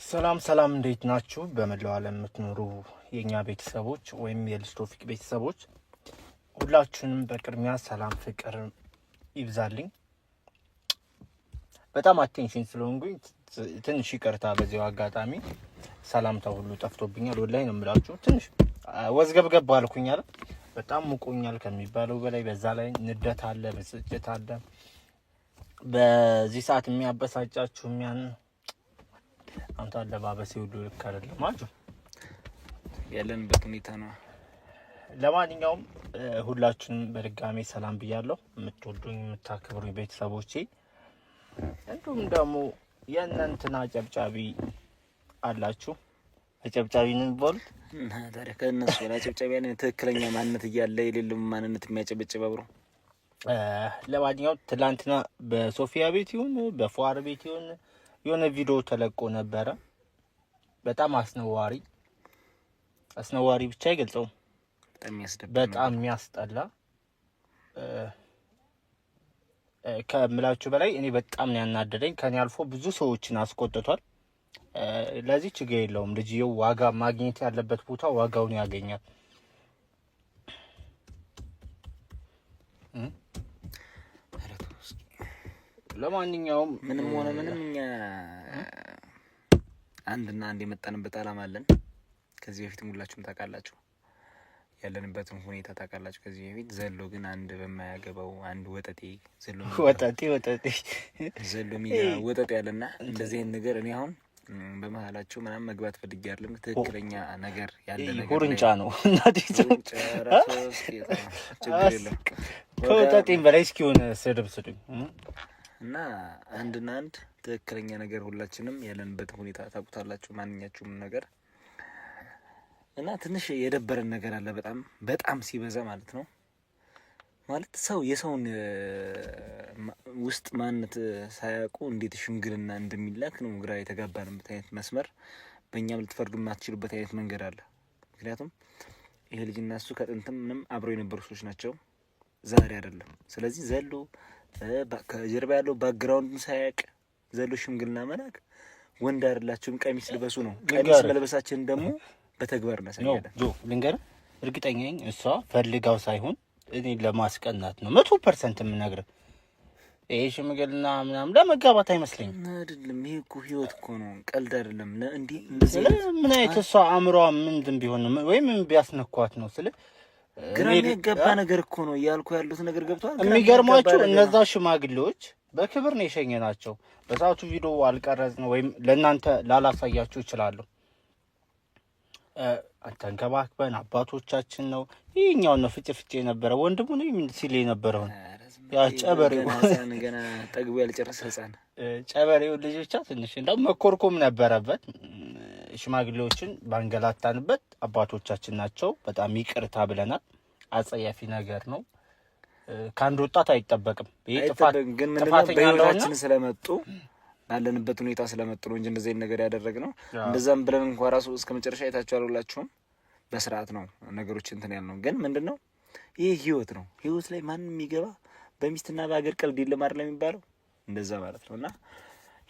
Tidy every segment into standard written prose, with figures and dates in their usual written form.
ሰላም ሰላም፣ እንዴት ናችሁ? በመላው ዓለም የምትኖሩ የእኛ ቤተሰቦች ወይም የልጅ ቶፊቅ ቤተሰቦች ሁላችሁንም በቅድሚያ ሰላም ፍቅር ይብዛልኝ። በጣም attention ስለሆንኩኝ ትንሽ ይቅርታ። በዚያው አጋጣሚ ሰላምታ ሁሉ ጠፍቶብኛል። ወላሂ ነው የምላችሁ። ትንሽ ወዝገብገብ አልኩኝ አይደል? በጣም ሙቆኛል ከሚባለው በላይ። በዛ ላይ ንደት አለ፣ ብስጭት አለ። በዚህ ሰዓት የሚያበሳጫችሁ የሚያን አንተ አለባበሴ ሁሉ ልክ አይደለም አጁ ያለንበት ሁኔታ ነው። ለማንኛውም ሁላችሁንም በድጋሜ ሰላም ብያለሁ። የምትወዱኝ የምታከብሩኝ ቤተሰቦቼ እንዲሁም ደግሞ የእነንትና አጨብጫቢ አላችሁ። አጨብጫቢ ነው የሚባሉት እና ታዲያ ከእነሱ በላይ አጨብጫቢ ያለ ትክክለኛ ማንነት እያለ የሌለው ማንነት የሚያጨበጭብ አብሮ። ለማንኛውም ትላንትና በሶፊያ ቤት ይሁን በፏር ቤት ይሁን የሆነ ቪዲዮ ተለቆ ነበረ። በጣም አስነዋሪ አስነዋሪ ብቻ አይገልጸውም። በጣም የሚያስጠላ ከምላችሁ በላይ እኔ በጣም ነው ያናደደኝ። ከኔ አልፎ ብዙ ሰዎችን አስቆጥቷል። ለዚህ ችግር የለውም። ልጅየው ዋጋ ማግኘት ያለበት ቦታ ዋጋውን ያገኛል። ለማንኛውም ምንም ሆነ ምንም እኛ አንድና አንድ የመጣንበት አላማ አለን። ከዚህ በፊትም ሁላችሁም ታውቃላችሁ፣ ያለንበትን ሁኔታ ታውቃላችሁ። ከዚህ በፊት ዘሎ ግን አንድ በማያገባው አንድ ወጠጤ ዘሎ ወጠጤ ወጠጤ ዘሎ የሚገባ ወጠጤ ያለና እንደዚህ አይነት ነገር እኔ አሁን በመሀላቸው ምናምን መግባት ፈልጌ አይደለም። ትክክለኛ ነገር ያለ ነገር ሁርንጫ ነው። ችግር የለም። ከወጠጤም በላይ እስኪሆነ ስድብ ስዱኝ እና አንድና አንድ ትክክለኛ ነገር ሁላችንም ያለንበት ሁኔታ ታውቁታላችሁ፣ ማንኛችሁም ነገር እና ትንሽ የደበረን ነገር አለ። በጣም በጣም ሲበዛ ማለት ነው። ማለት ሰው የሰውን ውስጥ ማንነት ሳያውቁ እንዴት ሽምግልና እንደሚላክ ነው ግራ የተጋባንበት አይነት መስመር፣ በእኛም ልትፈርዱ የማትችሉበት አይነት መንገድ አለ። ምክንያቱም ይሄ ልጅና እሱ ከጥንትም ምንም አብረው የነበሩ ሰዎች ናቸው፣ ዛሬ አይደለም። ስለዚህ ዘሎ ከጀርባ ያለው background ኡን ሳያውቅ ዘሎ ሽምግልና መላክ ወንድ አይደላችሁም፣ ቀሚስ ልበሱ ነው። ቀሚስ መልበሳችን ደግሞ በተግባር እናሳያለን። ጆ ልንገርህ፣ እርግጠኛ ነኝ እሷ ፈልጋው ሳይሆን እኔ ለማስቀናት ነው። 100% የምነግርህ ይሄ ሽምግልና ምናምን ለመጋባት አይመስለኝም። አይደለም ይሄ እኮ ህይወት እኮ ነው፣ ቀልድ አይደለም። እንዴ ምን አይነት እሷ አእምሯ ምንድን ቢሆን ነው ወይም ምን ቢያስነኳት ነው ስለ ግራ የሚያጋባ ነገር እኮ ነው እያልኩ ያሉት ነገር ገብቷል። የሚገርሟችሁ እነዛ ሽማግሌዎች በክብር ነው የሸኘናቸው። በሰዓቱ ቪዲዮ አልቀረጽ ነው ወይም ለእናንተ ላላሳያችሁ እችላለሁ። ተንከባክበን አባቶቻችን ነው ይህኛውን ነው ፍጭ ፍጭ የነበረ ወንድሙ ነው ሲል የነበረውን ያ ጨበሬው ገና ጠግቦ ያልጨረሰ ህፃን ጨበሬው ልጅ ብቻ ትንሽ እንደው መኮርኮም ነበረበት። ሽማግሌዎችን ባንገላታንበት አባቶቻችን ናቸው። በጣም ይቅርታ ብለናል። አጸያፊ ነገር ነው። ከአንድ ወጣት አይጠበቅም። ይሄ ጥፋት ግን ምንድነው በህይወታችን ስለመጡ ባለንበት ሁኔታ ስለመጡ ነው እንጂ እንደዚህ ነገር ያደረግነው። እንደዛም ብለን እንኳን ራሱ እስከ መጨረሻ አይታችሁ አልሁላችሁም። በስርዓት ነው ነገሮች እንትን ያልነው። ግን ምንድነው ይህ ህይወት ነው። ህይወት ላይ ማንም የሚገባ በሚስትና በሀገር ቀልድ የለም አይደል የሚባለው፣ እንደዛ ማለት ነው። እና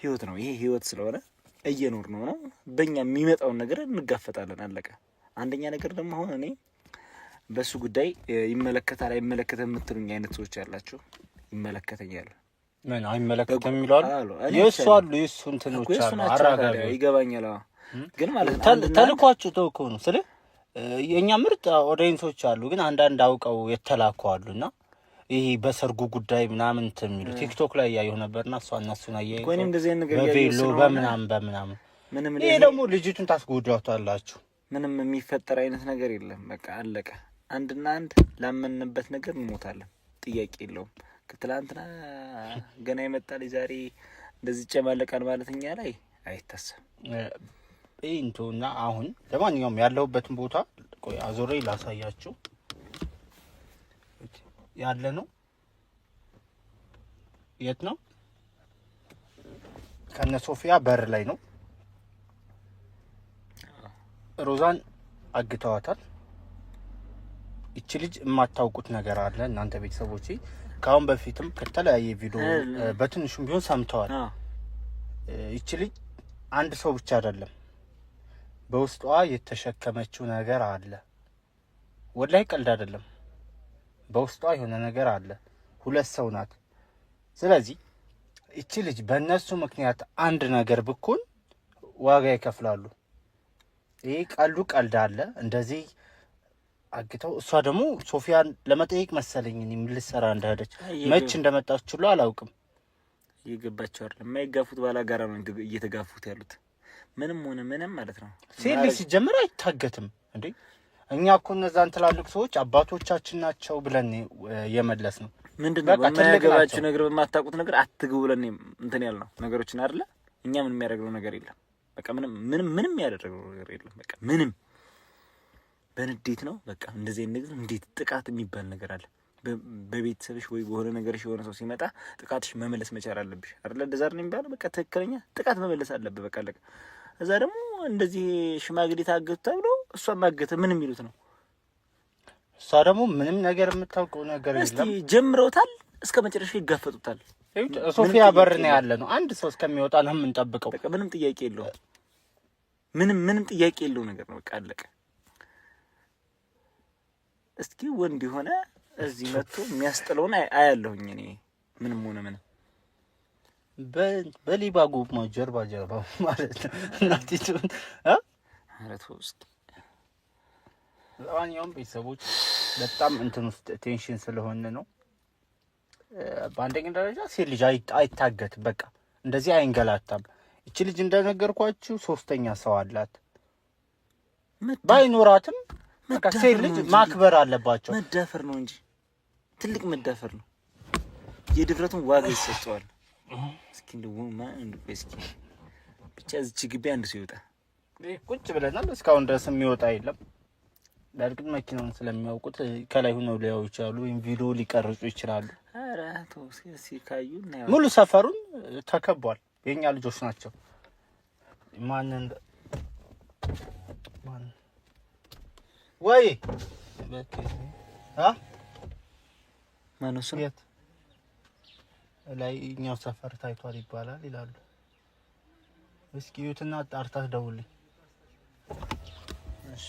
ህይወት ነው ይሄ ህይወት ስለሆነ እየኖር ነው ነው በእኛ የሚመጣውን ነገር እንጋፈጣለን። አለቀ። አንደኛ ነገር ደግሞ አሁን እኔ በእሱ ጉዳይ ይመለከታል አይመለከትም የምትሉኝ አይነት ሰዎች ያላችሁ፣ ይመለከተኛል። ምን አይመለከትም የሚሉ አሉ። የእሱ አሉ የእሱ እንትኖች አሉ። አራጋቢ ይገባኛል። ግን ማለት ነው ተልኳችሁ ተው እኮ ነው ስለ የእኛ ምርጥ audience ኦች አሉ። ግን አንዳንድ አውቀው የተላኩ አሉና ይሄ በሰርጉ ጉዳይ ምናምን እንትን የሚሉ ቲክቶክ ላይ እያየሁ ነበርና እሷ እነሱን አየሁ በቬሎ በምናምን በምናምን። ይሄ ደግሞ ልጅቱን ታስጎዷታላችሁ። ምንም የሚፈጠር አይነት ነገር የለም። በቃ አለቀ። አንድና አንድ ላመንበት ነገር እንሞታለን። ጥያቄ የለውም። ትላንትና ገና የመጣ ልጅ ዛሬ እንደዚህ ይጨማለቃል ማለት እኛ ላይ አይታሰብም። እና አሁን ለማንኛውም ያለሁበትን ቦታ ቆይ አዞሬ ላሳያችሁ። ያለ ነው የት ነው? ከነ ሶፊያ በር ላይ ነው። ሮዛን አግተዋታል። ይቺ ልጅ የማታውቁት ነገር አለ እናንተ ቤተሰቦቼ። ከአሁን በፊትም ከተለያየ ቪዲዮ በትንሹም ቢሆን ሰምተዋል። ይቺ ልጅ አንድ ሰው ብቻ አይደለም፣ በውስጧ የተሸከመችው ነገር አለ። ወላሂ ቀልድ አይደለም። በውስጧ የሆነ ነገር አለ። ሁለት ሰው ናት። ስለዚህ እቺ ልጅ በእነሱ ምክንያት አንድ ነገር ብኩን ዋጋ ይከፍላሉ። ይህ ቀልዱ ቀልድ አለ። እንደዚህ አግተው እሷ ደግሞ ሶፊያን ለመጠየቅ መሰለኝ እኔ ምን ልትሰራ እንደሄደች መች እንደመጣች ሁሉ አላውቅም። እየገባቸው አይደለም። የማይጋፉት ባላጋራ ነው እየተጋፉት ያሉት። ምንም ሆነ ምንም ማለት ነው። ሴት ልጅ ሲጀምር አይታገትም እንዴ! እኛ እኮ እነዛን ትላልቅ ሰዎች አባቶቻችን ናቸው ብለን የመለስ ነው። ምንድነው በማያገባችሁ ነገር በማታውቁት ነገር አትግቡ ብለን እንትን ያልነው ነገሮችን አይደለ? እኛ ምንም የሚያደርገው ነገር የለም። በቃ ምንም ምንም ምንም ያደረገው ነገር የለም። በቃ ምንም በንዴት ነው። በቃ እንደዚህ አይነት ነገር እንዴት ጥቃት የሚባል ነገር አለ? በቤተሰብሽ ወይ በሆነ ነገርሽ የሆነ ሰው ሲመጣ ጥቃትሽ መመለስ መቻል አለብሽ አይደለ? እንደዛ አይደል የሚባለው? በቃ ትክክለኛ ጥቃት መመለስ አለብህ። በቃ አለቀ። እዛ ደግሞ እንደዚህ ሽማግሌ ታገቱ ተብሎ እሷ ማገተ ምን የሚሉት ነው? እሷ ደግሞ ምንም ነገር የምታውቀው ነገር የለም። እስቲ ጀምረውታል፣ እስከ መጨረሻ ይጋፈጡታል። ሶፊያ በር ነው ያለ ነው። አንድ ሰው እስከሚወጣ ነው የምንጠብቀው። በቃ ምንም ጥያቄ የለውም። ምንም ምንም ጥያቄ የለው ነገር ነው። በቃ አለቀ። እስኪ ወንድ የሆነ እዚህ መጥቶ የሚያስጥለውን አያለሁኝ እኔ ምንም ሆነ ምንም በሊባ ጎማ ጀርባ ጀርባ ማለት ነው። እናቲቱን ኧረ ተው እስኪ። ለማንኛውም ቤተሰቦች በጣም እንትን ውስጥ tension ስለሆነ ነው። በአንደኛ ደረጃ ሴት ልጅ አይታገትም፣ በቃ እንደዚህ አይንገላታም። እቺ ልጅ እንደነገርኳችሁ ሶስተኛ ሰው አላት። ባይኖራትም በቃ ሴት ልጅ ማክበር አለባቸው። መዳፈር ነው እንጂ ትልቅ መዳፈር ነው። የድፍረቱን ዋጋ ይሰጠዋል። እስኪ እንደው ማን እንደው እስኪ ብቻ እዚች ግቢ አንድ ሰው ይወጣ። ቁጭ ብለናል። እስካሁን ድረስ የሚወጣ የለም። በእርግጥ መኪናውን ስለሚያውቁት ከላይ ሆነው ሊያዩ ይችላሉ፣ ወይም ቪዲዮ ሊቀርጹ ይችላሉ። ኧረ ተው እስኪ ካዩ እናየዋለን። ሙሉ ሰፈሩን ተከቧል። የኛ ልጆች ናቸው። ማንን ማን ወይ አ ማነው እሱ? የት ላይ እኛው ሰፈር ታይቷል ይባላል ይላሉ። እስኪ እዩትና አጣርተህ ደውልኝ። እሺ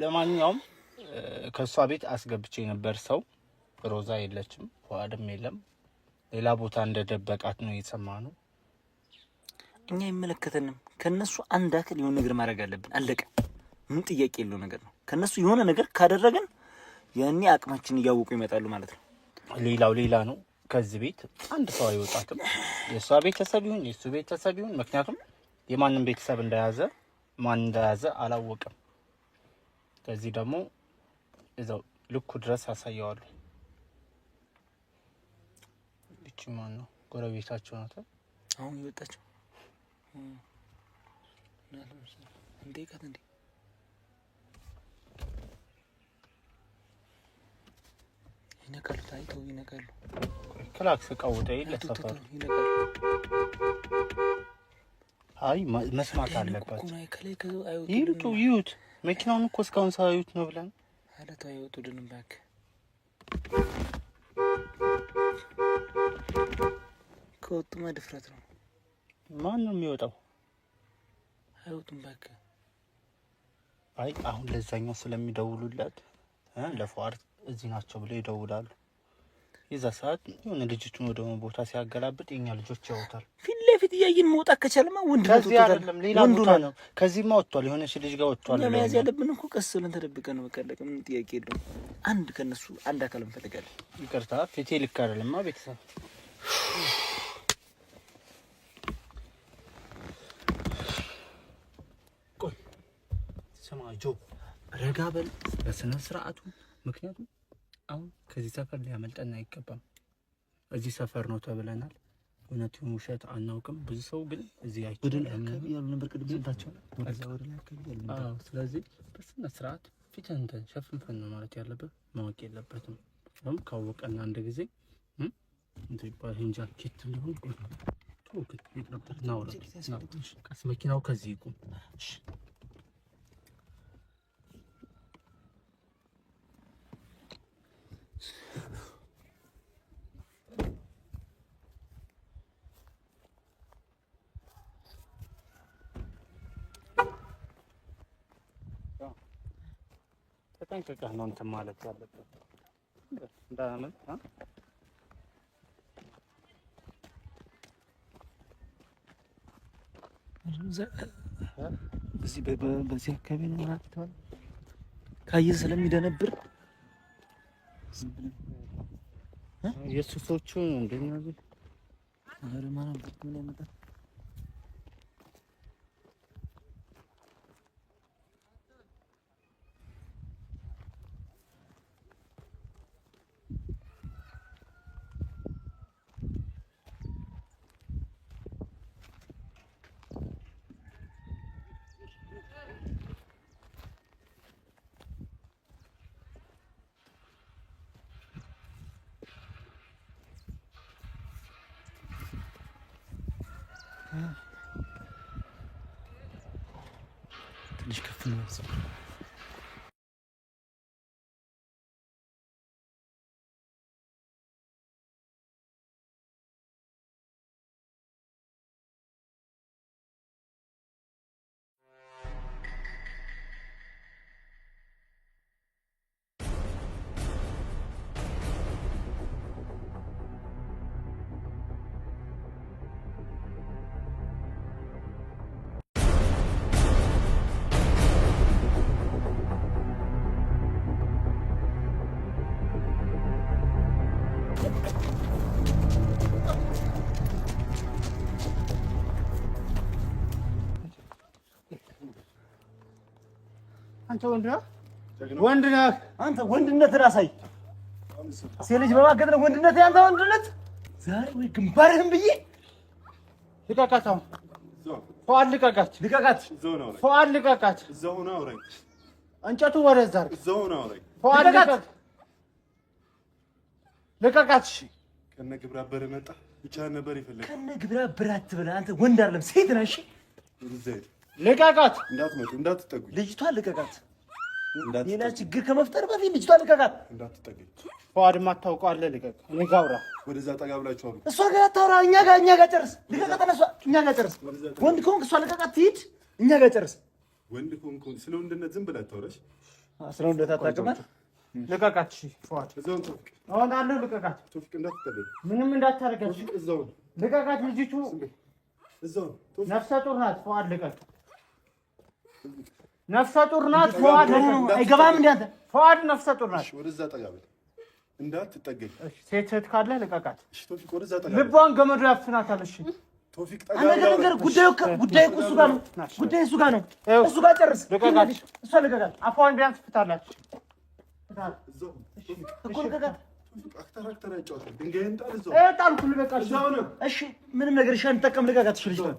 ለማንኛውም ከእሷ ቤት አስገብቼ ነበር ሰው። ሮዛ የለችም፣ ፉአድም የለም። ሌላ ቦታ እንደደበቃት ነው የሰማነው። እኛ አይመለከተንም። ከነሱ አንድ አካል የሆነ ነገር ማድረግ አለብን። አለቀ። ምን ጥያቄ የለው ነገር ነው። ከነሱ የሆነ ነገር ካደረግን ያኔ አቅማችን እያወቁ ይመጣሉ ማለት ነው። ሌላው ሌላ ነው። ከዚህ ቤት አንድ ሰው አይወጣትም። የእሷ ቤተሰብ ይሁን የእሱ ቤተሰብ ይሁን፣ ምክንያቱም የማንም ቤተሰብ እንደያዘ ማን እንደያዘ አላወቅም። ከዚህ ደግሞ እዛው ልኩ ድረስ አሳየዋሉ። እቺ ማን ነው? ጎረቤታቸው ናት። አሁን የወጣቸው እንዴ ቃት እንዴ ይነቃሉ። ታይተው ይነቃሉ። ክላክስ ቀውጠ ለሰፈሩ ይነቃሉ። አይ መስማት አለባቸው። ይምጡ ይዩት። መኪናውን እኮ እስካሁን ሳያዩት ነው ብለን ኧረ ተው አይወጡልንም እባክህ። ከወጡማ ድፍረት ነው። ማን ነው የሚወጣው? አይወጡም እባክህ። አይ አሁን ለዛኛው ስለሚደውሉለት ለፉአድ እዚህ ናቸው ብለው ይደውላሉ። የዛ ሰዓት የሆነ ልጅቱን ወደ ቦታ ሲያገላብጥ የኛ ልጆች ያወጣል። ፊት ለፊት እያየን መውጣት ከቻለማ ወንድ ነው። ከዚህ አይደለም ሌላ ቦታ ነው። ከዚህማ ወጥቷል፣ የሆነች ልጅ ጋር ወጥቷል። እኛ መያዝ ያለብን እኮ ቀስ ብለን ተደብቀን ነው። በቃ አለቀ። ምንም ጥያቄ የለውም። አንድ ከነሱ አንድ አካል እንፈልጋለን። ይቅርታ ፊቴ ልክ አይደለማ ቤተሰብ። ቆይ ስማ ጆ፣ ረጋ በል በስነ ስርዓቱ። ምክንያቱም አሁን ከዚህ ሰፈር ሊያመልጠን አይገባም። እዚህ ሰፈር ነው ተብለናል። እውነቱን ውሸት አናውቅም። ብዙ ሰው ግን እዚህ አይቻልም። ስለዚህ በስነ ስርዓት ፊትህን ሸፍንፈን ነው ማለት ያለብህ። ማወቅ የለበትም። ካወቀና አንድ ጊዜ እንትን ይባላል። ይሄን ጃኬት ሊሆን ቀስ መኪናው ከዚህ ይቁም። ተጠንቅቀህ ነው እንትን ማለት ያለበት። እንዳመን በዚህ በዚህ አካባቢ ነው ማለት ካየህ ስለሚደነብር ዝም ብለን የእሱ ሰዎቹ እንደነዚህ ኧረ ማን ምን ያመጣል? ትንሽ ከፍ ነው። አንተ ወንድ ነህ፣ ወንድ ነህ አንተ። ወንድነትን አሳይ። ሴት ልጅ በማገጥ ነው ወንድነት? ያንተ ወንድነት ዛሬ ወይ ግንባርህን ብዬ። ልቀቃት! አሁን ፉአድ ልቀቃት! ልቀቃት! ፉአድ ልቀቃት! እንጨቱ ወደዛ አድርግ። ፉአድ ልቀቃት! ልቀቃት! እሺ ከነ ግብረ አበረ መጣ። ብቻህን ነበር የፈለገው። ከነ ግብረ አበረ አትበል አንተ፣ ወንድ አይደለም ሴት ነህ። እሺ ልቀቃት! እንዳትመጡ፣ እንዳትጠጉኝ። ልጅቷን ልቀቃት። ሌላ ችግር ከመፍጠር በፊት ልጅቷን ልቀቃት። እንዳትጠጉኝ። ፉአድ የማታውቀው አለ። ልቀቅ። እኔ ጋር አውራ። ወደዛ ጠጋ ብላችሁ አውሩ። እሷ ጋር አታውራ። እኛ ጋር እኛ ጋር ጨርስ። ልቀቃት። እሷ እኛ ጋር ጨርስ። ወንድ ከሆንክ እሷ ልቀቃት፣ ትሂድ። እኛ ጋር ጨርስ። ወንድ ከሆንክ ስለ ወንድነት ዝም ብለህ አታውራሽ። ስለ ወንድነት አታውቅም። ልቀቃት። እሺ ፉአድ እዛው ቶፊቅ፣ አሁን አለ። ልቀቃት። ቶፊቅ እንዳትጠገኝ። ምንም እንዳታረጋት። ቶፊቅ እዛው ልቀቃት። ልጅቱ እዛው ቶፊቅ ነፍሰ ጡር ናት። ፉአድ ልቀቅ። ነፍሰ ጡር ናት። ፉአድ አይገባም እንደ አንተ። ፉአድ ነፍሰ ጡር ናት። እሺ፣ ወደዛ ጠጋ በል። እንዳትጠገኝ። እሺ፣ ሴት እህት ካለ ልቀቃት። እሺ ቶፊቅ ወደዛ ጠጋ በል። ልቧን ገመዱ ያፍናታል። እሺ ቶፊቅ ጠጋ አንተ በል። ነገር ጉዳዩ ጉዳዩ እኮ እሱ ጋር ነው። ጉዳዩ እሱ ጋር ነው። እሱ ጋር ጨርስ። ልቀቃት። እሷ ልቀቃት አፏን ቢያንስ ፍታላት። እዛው ቶፊቅ እኮ ልቀቃት። ቶፊቅ actor actor ያጫውታል። ድንጋይን ጣል። እዛው ጣልኩ። ልቀቃት። እዛው ነው። እሺ ምንም ነገር እሺ፣ አንጠቀም። ልቀቃት። እሺ ልጅቷን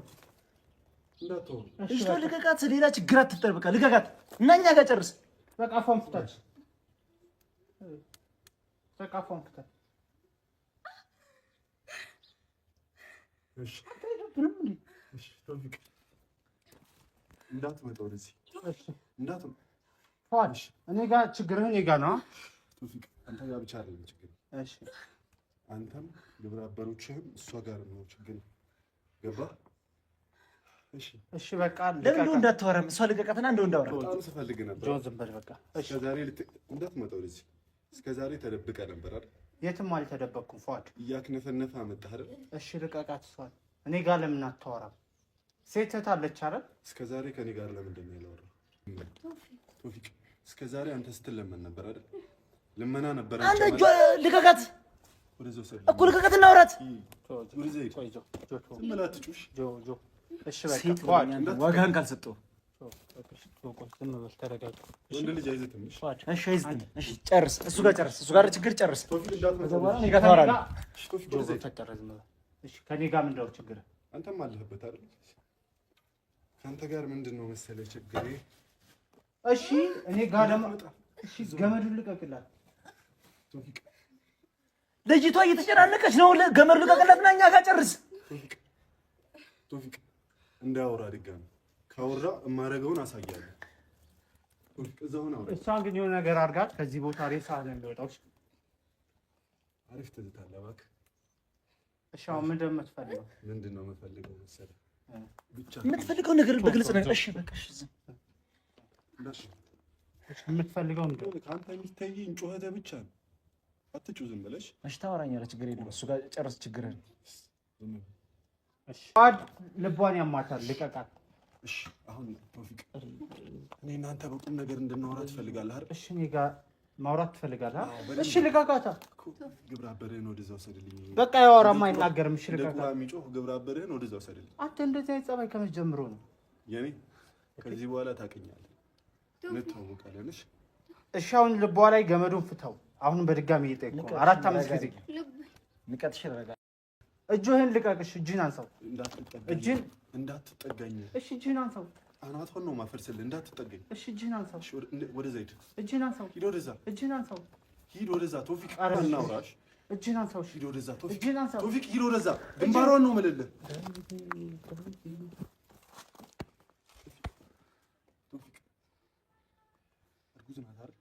እንዳትሆን ልጅቷን ልቀቃት። ሌላ ችግር አትፍጠር። በቃ ልቀቃት እና እኛ ጋር ጨርስ። በቃ አፏን ፍታት። በቃ አፏን ፍታት። እሺ እሺ ቶፊቅ እንዳትመጣ ወደዚህ እሺ እንዳትመጣ። ፉአድ እኔ ጋር ችግርህ እኔ ጋር ነው። ቶፊቅ አንተ ጋር ብቻ አይደለም ችግር። እሺ አንተም ግብረ አበሮችህም እሷ ጋር ነው ችግር። ገባህ? እሺ እሺ በቃ ለምን እንደው እንዳታወራም? እሷ ልቀቃትና እንደው እንዳወራ በጣም ስፈልግ ነበር። ጆን ዝም በል በቃ። እሺ እስከ ዛሬ እንዳትመጣ ወደዚህ። እስከ ዛሬ ተደብቀህ ነበር አይደል? የትም አልተደበቅኩም ፉአድ። እያክነፈነፈ አመጣህ አይደል? እሺ ልቀቃት። እሷን እኔ ጋር ለምን አታወራም? ሴት እህት አለች አይደል? እስከ ዛሬ ከኔ ጋር ለምንድን ነው ያላወራው? ቶፊቅ እስከ ዛሬ አንተ ስትለመን ነበር አይደል? ልመና ነበር። አንተ እጇ ልቀቃት ወደዛ ውሰድ። እኮ ልቀቃት፣ እናውራት። ወደዛ ሂድ። ዝም ብለህ አትጩሽ። ጆ ጆ እሺ በቃ ሴት ፉአድ ዋጋህን ካልሰጠው ዝም በል ተረጋጋ። ወንድ ልጅ አይዝትም። እሺ እሺ አይዝትም። እሺ ጨርስ፣ እሱ ጋር ጨርስ፣ እሱ ጋር ችግር ጨርስ። ቶፊቅ እንዳትመጣ። እኔ ጋር ታወራለህ። እሺ ቶፊቅ ጆ ወደዛ ሂድ። ፈጠረ ዝም በል እሺ። ከኔ ጋር ምንድን ነው ችግርህ? አንተም አለህበት አይደል? ከአንተ ጋር ምንድን ነው መሰለህ ችግሬ? እሺ እኔ ጋር ደግሞ እሺ ገመዱን ልቀቅላት። ቶፊቅ ልጅቷ እየተጨናነቀች ነው። ገመዱ ልቀቅላትና እኛ ጋር ጨርስ። ቶፊቅ ቶፊቅ እንዳያወራ ድጋሚ ካወራ የማደርገውን አሳያለሁ። ቶፊቅ እዛው ነው አውራ። እሷን ግን የሆነ ነገር አድርጋት ከዚህ ቦታ ሬሳ ነው የሚወጣው። እሺ አሪፍ ትዝታለህ እባክህ። እሺ አሁን ምንድን ነው የምትፈልገው? ምንድን ነው የምፈልገው መሰለህ? ብቻ የምትፈልገው ነገር በግልጽ ነው። እሺ በቃ እሺ ዝም እንዳትመጣ። የምትፈልገው ምንድን ነው? ከአንተ የሚታየኝ ጩኸትህ ብቻ ነው። አትጩህ ዝም ብለሽ። እሺ ታወራኛለህ፣ ችግር የለም። እሱ ጋር ጨርስ ችግርህን። ልቧን ያማታል፣ ልቀቃት። እሺ አሁን ቶፊቅ፣ እኔ እናንተ በቁም ነገር እንድናወራ ትፈልጋለህ አይደል? እሺ እኔ ጋር ማውራት ትፈልጋለህ? እሺ ልቀቃታ። ግብረ አበርህን ወደዛ ውሰድልኝ። በቃ ያወራማ አይናገርም። እሺ ልቀቃት። የሚጮህ ግብረ አበርህን ወደዛ ውሰድልኝ። አንተ እንደዚህ አይነት ፀባይ ከመቼ ጀምሮ ነው የኔ? ከዚህ በኋላ ታውቀኛለህ፣ እንተዋወቃለን። እሺ እሺ አሁን ልቧ ላይ ገመዱን ፍታው። አሁንም በድጋሚ እየጠየቅኩህ ነው። 4-5 ጊዜ ንቀትሽ ረጋ። እጅህን ልቀቅሽ። እጅህን አንሳው። እጅህን እንዳትጠጋኝ። እሺ እጅህን አንሳው። አናቷን ነው ማፈርስልህ። እንዳትጠጋኝ። እሺ እጅህን አንሳው። እሺ ወደዛ ሂድ። እጅህን አንሳው። ሂድ ወደዛ። እጅህን አንሳው። ሂድ ወደዛ። ቶፊቅ አናውራሽ። እጅህን አንሳው። ሂድ ወደዛ። ቶፊቅ እጅህን አንሳው። ቶፊቅ ሂድ ወደዛ። ግንባሯን ነው የምልልህ። ቶፊቅ እርጉዝ ናት አይደል?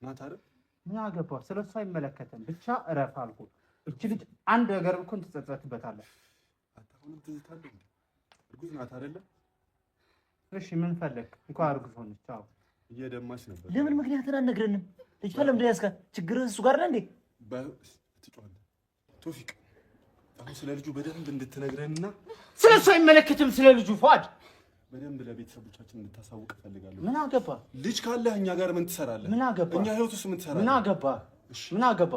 ናት አይደል? ምን አገባህ? ስለ እሱ አይመለከትም። ብቻ እረፍ አልኩህ። እቺ ልጅ አንድ ነገር እኮ ትጸጸትበታለህ። አሁንም ትዝታለህ እንዴ? እርጉዝ ናት አይደለ? እሺ ምን ፈለግ? እንኳን እርጉዝ ሆነች። አዎ እየደማች ነበር። ለምን ምክንያትን አልነግረንም? ልጅቷ ለምንድን ያዝካት? ችግርህ እሱ ጋር ነው እንዴ? ትጮኻለህ። ቶፊቅ አሁን ስለ ልጁ በደንብ እንድትነግረንና ስለ እሱ አይመለከትም። ስለ ልጁ ፏድ በደንብ ለቤተሰቦቻችን እንድታሳውቅ እፈልጋለሁ። ምን አገባ? ልጅ ካለህ እኛ ጋር ምን ትሰራለህ? ምን አገባ? እኛ ህይወት ውስጥ ምን ትሰራለህ? ምን አገባ? ምን አገባ?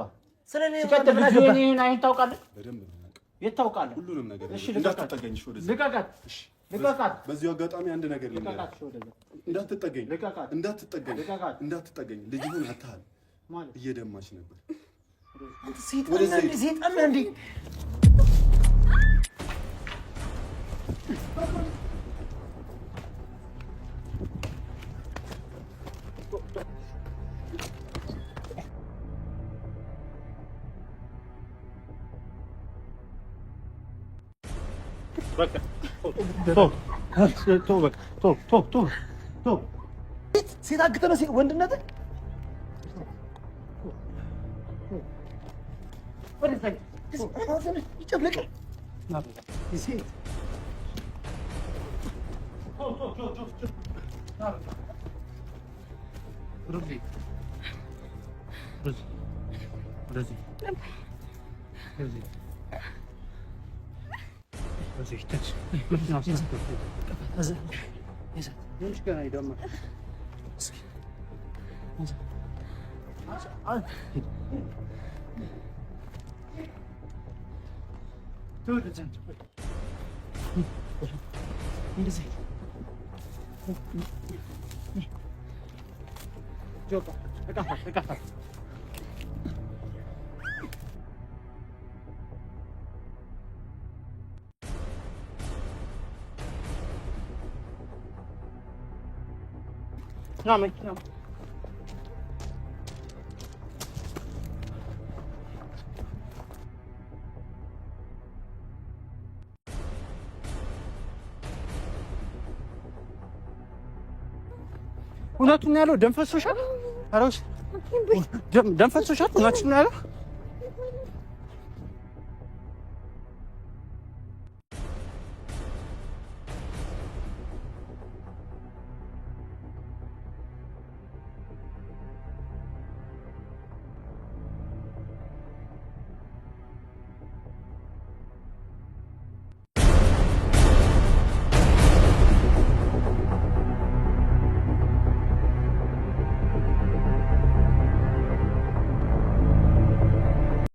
ስለ እኔ ሲቀጥል ልጁ የኔን አይን ታውቃለህ? በደንብ ነው የማውቀው። የት ታውቃለህ? ሁሉንም ነገር። እሺ እንዳትጠገኝ። እሺ ወደዛ ልቀቃት። ልቀቃት። በዚሁ አጋጣሚ አንድ ነገር ልንገርህ። እንዳትጠገኝ፣ እንዳትጠገኝ፣ እንዳትጠገኝ። ልጅህን አታህል። እየደማች ነበር። ሴጣን ነህ እንዴ? ሴት አግተህ ነው ወንድነትህ? ይጨፍልቅ ሴት እውነቱን ነው ያለው። ደም ፈሶሻል። ኧረ ደም ፈሶሻል። እውነቱን ነው ያለው።